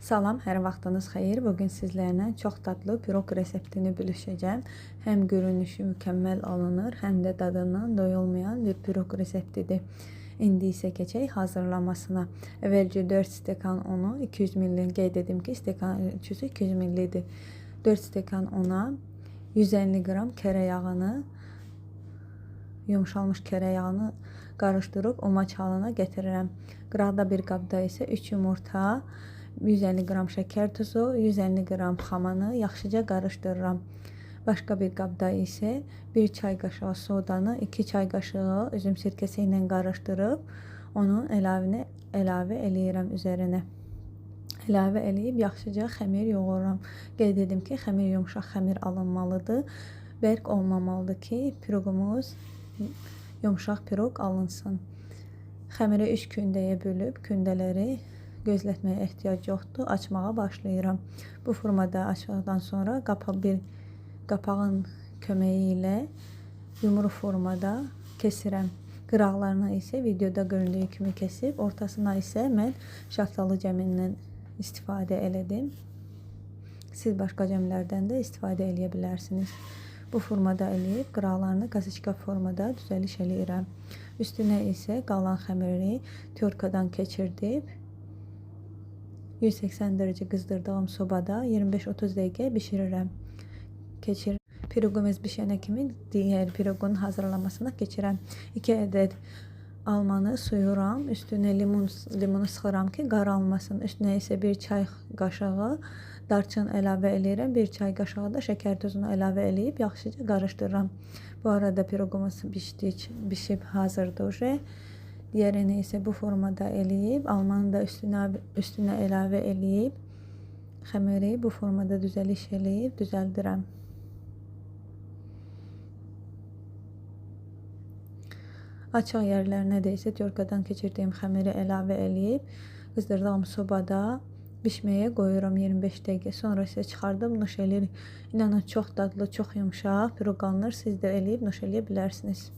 Salam, hər vaxtınız xeyir. Bugün sizlərlə çox dadlı piroq reseptini bölüşəcəm. Həm görünüşü mükəmməl alınır, həm də dadından doyulmayan bir piroq reseptidir. İndi isə keçək hazırlamasına. Əvvəlcə 4 stəkan unu, 200 ml, qeyd edim ki, stəkan ölçüsü 200 ml-dir. 4 stəkan una, 150 qram kərə yağını, yumşalmış kərə yağını qarışdırıb umaç halına gətirirəm. Qıraqda bir qabda isə 3 yumurta, 150 qram şəkər tuzu, 150 qram xamanı yaxşıca qarışdırıram. Başqa bir qabda isə 1 çay qaşığı sodanı, 2 çay qaşığı üzüm sirkəsi ilə qarışdırıb onun əlavə eləyirəm üzərinə. Əlavə eləyib yaxşıca xəmir yoğururam. Qeyd edim ki, xəmir yumşaq xəmir alınmalıdır. Bərk olmamalıdır ki, piroqumuz yumşaq piroq alınsın. Xəmiri 3 kündəyə bölüb kündələri gözlətməyə ehtiyac yoxdur. Açmağa başlayıram. Bu formada açdıqdan sonra qapağın köməyi ilə yumru formada kesirəm. Qıraqlarını isə videoda göründüyü kimi kesib, ortasına isə mən şaftalı cəmindən istifadə elədim. Siz başqa cəmlərdən də istifadə eləyə bilərsiniz. Bu formada eləyib qıraqlarını kasıçka formada düzəliş eləyirəm. Üstünə isə qalan xəmiri tyorkadan keçirdib 180 dərəcə qızdırdığım sobada 25-30 dəqiqə bişirirəm. Piroqumuz bişənə kimi digər piroqun hazırlamasına keçirəm. 2 ədəd almanı suyuram. Üstünə limonu sıxıram ki, qaralmasın. Üstünə isə 1 çay qaşığı darçın əlavə eləyirəm. 1 çay qaşığı da şəkər tozunu əlavə eləyib yaxşıca qarışdırıram. Bu arada piroqumuz bişib hazırdır. Digərini isə bu formada eləyib, almanı da üstünə əlavə eləyib, xəmiri bu formada düzəliş eləyib, düzəldirəm. Açıq yerlərinə də isə tyorkadan keçirdiyim xəmiri əlavə eləyib, qızdırdığım sobada bişməyə qoyuram 25 dəqiqə. Sonra isə çıxardım, nuş eləyirik. İnanın çox dadlı, çox yumşaq piroq alınır. Siz də eləyib nuş eləyə bilərsiniz.